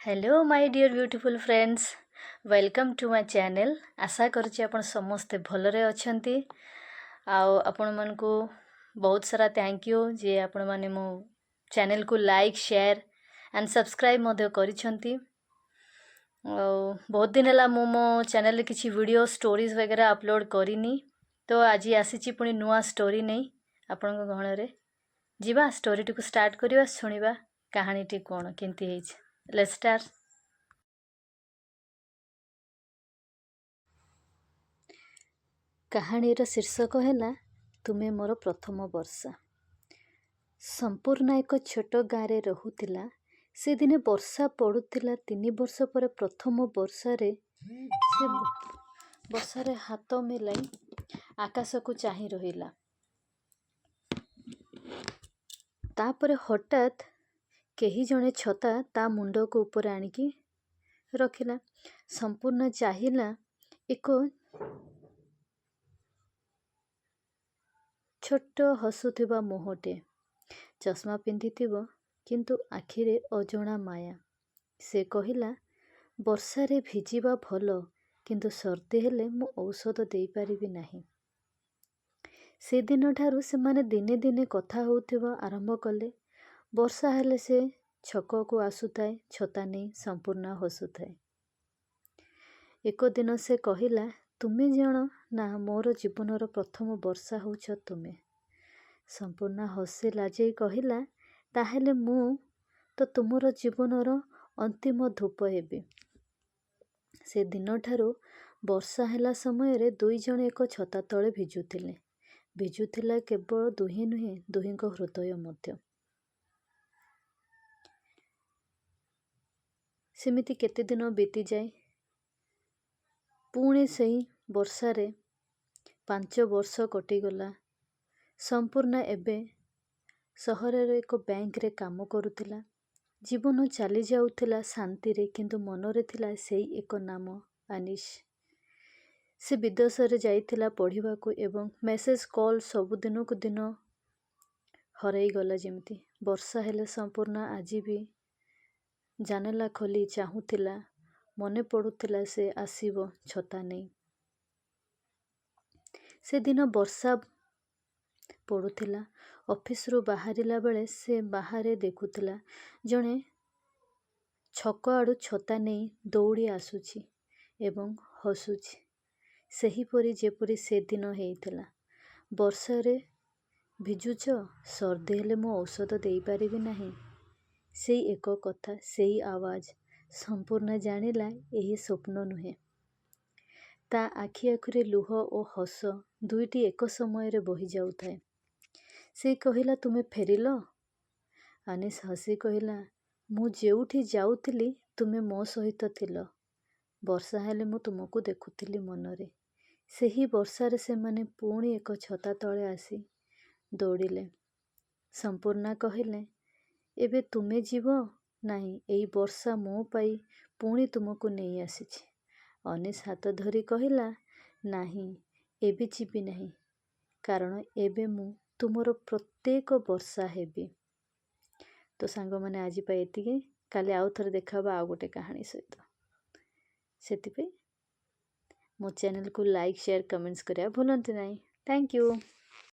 Hello my dear beautiful friends, welcome to my channel. ଆଶା କରୁଛି ଆପଣ ସମସ୍ତେ ଭଲରେ ଅଛନ୍ତି। ଆଉ ଆପଣମାନଙ୍କୁ ବହୁତ ସାରା thank you ଯେ ଆପଣମାନେ ମୋ ଚ୍ୟାନେଲ୍କୁ ଲାଇକ୍, ସେୟାର ଆଣ୍ଡ ସବସ୍କ୍ରାଇବ୍ ମଧ୍ୟ କରିଛନ୍ତି। ଆଉ ବହୁତ ଦିନ ହେଲା ମୁଁ ମୋ ଚ୍ୟାନେଲ୍ରେ କିଛି ଭିଡ଼ିଓ ଷ୍ଟୋରିଜ୍ ବଗେରା ଅପଲୋଡ଼ କରିନି, ତ ଆଜି ଆସିଛି ପୁଣି ନୂଆ ଷ୍ଟୋରି ନେଇ ଆପଣଙ୍କ ଗହଣରେ। ଯିବା ଷ୍ଟୋରିଟିକୁ ଷ୍ଟାର୍ଟ କରିବା, ଶୁଣିବା କାହାଣୀଟି କ'ଣ କେମିତି ହେଇଛି। Let's start. କାହାଣୀର ଶୀର୍ଷକ ହେଲା ତୁମେ ମୋର ପ୍ରଥମ ବର୍ଷା। ସମ୍ପୂର୍ଣ୍ଣ ଏକ ଛୋଟ ଗାଁରେ ରହୁଥିଲା। ସେଦିନେ ବର୍ଷା ପଡ଼ୁଥିଲା। 3 ବର୍ଷ ପରେ ପ୍ରଥମ ବର୍ଷାରେ ସେ ବର୍ଷାରେ ହାତ ମେଲାଇ ଆକାଶକୁ ଚାହିଁ ରହିଲା। ତାପରେ ହଠାତ୍ କେହି ଜଣେ ଛତା ତା ମୁଣ୍ଡକୁ ଉପରେ ଆଣିକି ରଖିଲା। ସମ୍ପୂର୍ଣ୍ଣ ଚାହିଁଲା, ଏକ ଛୋଟ ହସୁଥିବା ମୁହଁଟେ, ଚଷମା ପିନ୍ଧିଥିବ, କିନ୍ତୁ ଆଖିରେ ଅଜଣା ମାୟା। ସେ କହିଲା, ବର୍ଷାରେ ଭିଜିବା ଭଲ, କିନ୍ତୁ ସର୍ଦ୍ଦି ହେଲେ ମୁଁ ଔଷଧ ଦେଇପାରିବି ନାହିଁ। ସେଦିନଠାରୁ ସେମାନେ ଦିନେ ଦିନେ କଥା ହେଉଥିବା ଆରମ୍ଭ କଲେ। ବର୍ଷା ହେଲେ ସେ ଛକକୁ ଆସୁଥାଏ ଛତା ନେଇ, ସମ୍ପୂର୍ଣ୍ଣ ହସୁଥାଏ। ଏକ ଦିନ ସେ କହିଲା, ତୁମେ ଜାଣ ନା ମୋର ଜୀବନର ପ୍ରଥମ ବର୍ଷା ହେଉଛ ତୁମେ। ସମ୍ପୂର୍ଣ୍ଣ ହସି ଲାଜେଇ କହିଲା, ତାହେଲେ ମୁଁ ତ ତୁମର ଜୀବନର ଅନ୍ତିମ ଧୂପ ହେବି। ସେ ଦିନଠାରୁ ବର୍ଷା ହେଲା ସମୟରେ ଦୁଇ ଜଣ ଏକ ଛତା ତଳେ ଭିଜୁଥିଲେ। ଭିଜୁଥିଲା କେବଳ ଦୁହେଁ ନୁହେଁ, ଦୁହିଁଙ୍କ ହୃଦୟ ମଧ୍ୟ। ସେମିତି କେତେ ଦିନ ବିତିଯାଏ। ପୁଣି ସେଇ ବର୍ଷାରେ 5 ବର୍ଷ କଟିଗଲା। ସମ୍ପୂର୍ଣ୍ଣ ଏବେ ସହରର ଏକ ବ୍ୟାଙ୍କରେ କାମ କରୁଥିଲା। ଜୀବନ ଚାଲି ଯାଉଥିଲା ଶାନ୍ତିରେ, କିନ୍ତୁ ମନରେ ଥିଲା ସେଇ ଏକ ନାମ, ଅନିଶ। ସେ ବିଦେଶରେ ଯାଇଥିଲା ପଢ଼ିବାକୁ ଏବଂ ମେସେଜ୍ କଲ୍ ସବୁ ଦିନକୁ ଦିନ ହରାଇଗଲା ଯେମିତି। ବର୍ଷା ହେଲେ ସମ୍ପୂର୍ଣ୍ଣ ଆଜି ବି ଜାନଲା ଖୋଲି ଚାହୁଁଥିଲା, ମନେ ପଡ଼ୁଥିଲା ସେ ଆସିବ ଛତା ନେଇ। ସେଦିନ ବର୍ଷା ପଡ଼ୁଥିଲା। ଅଫିସରୁ ବାହାରିଲା ବେଳେ ସେ ବାହାରେ ଦେଖୁଥିଲା ଜଣେ ଛକ ଆଡ଼ୁ ଛତା ନେଇ ଦୌଡ଼ି ଆସୁଛି ଏବଂ ହସୁଛି, ସେହିପରି ଯେପରି ସେଦିନ ହେଇଥିଲା। ବର୍ଷାରେ ଭିଜୁଛ, ସର୍ଦ୍ଦି ହେଲେ ମୁଁ ଔଷଧ ଦେଇପାରିବି ନାହିଁ। ସେଇ ଏକ କଥା, ସେଇ ଆୱାଜ। ସମ୍ପୂର୍ଣ୍ଣ ଜାଣିଲା ଏହି ସ୍ୱପ୍ନ ନୁହେଁ। ତା ଆଖି ଆଖିରେ ଲୁହ ଓ ହସ ଦୁଇଟି ଏକ ସମୟରେ ବହି ଯାଉଥାଏ। ସେ କହିଲା, ତୁମେ ଫେରିଲ? ଅନିଶ ହସି କହିଲା, ମୁଁ ଯେଉଁଠି ଯାଉଥିଲି ତୁମେ ମୋ ସହିତ ଥିଲ। ବର୍ଷା ହେଲେ ମୁଁ ତୁମକୁ ଦେଖୁଥିଲି ମନରେ। ସେହି ବର୍ଷାରେ ସେମାନେ ପୁଣି ଏକ ଛତା ତଳେ ଆସି ଦୌଡ଼ିଲେ। ସମ୍ପୂର୍ଣ୍ଣା କହିଲେ, ଏବେ ତୁମେ ଯିବ ନାହିଁ, ଏଇ ବର୍ଷା ମୋ ପାଇଁ ପୁଣି ତୁମକୁ ନେଇ ଆସିଛି। ଅନିଶ ହାତ ଧରି କହିଲା, ନାହିଁ, ଏବେ ଯିବି ନାହିଁ, କାରଣ ଏବେ ମୁଁ ତୁମର ପ୍ରତ୍ୟେକ ବର୍ଷା ହେବି। ତ ସାଙ୍ଗମାନେ, ଆଜି ପାଇଁ ଏତିକି। କାଲି ଆଉ ଥରେ ଦେଖା ହେବା ଆଉ ଗୋଟେ କାହାଣୀ ସହିତ। ସେଥିପାଇଁ ମୋ ଚ୍ୟାନେଲକୁ ଲାଇକ୍, ସେୟାର, କମେଣ୍ଟସ୍ କରିବା ଭୁଲନ୍ତୁ ନାହିଁ। Thank you.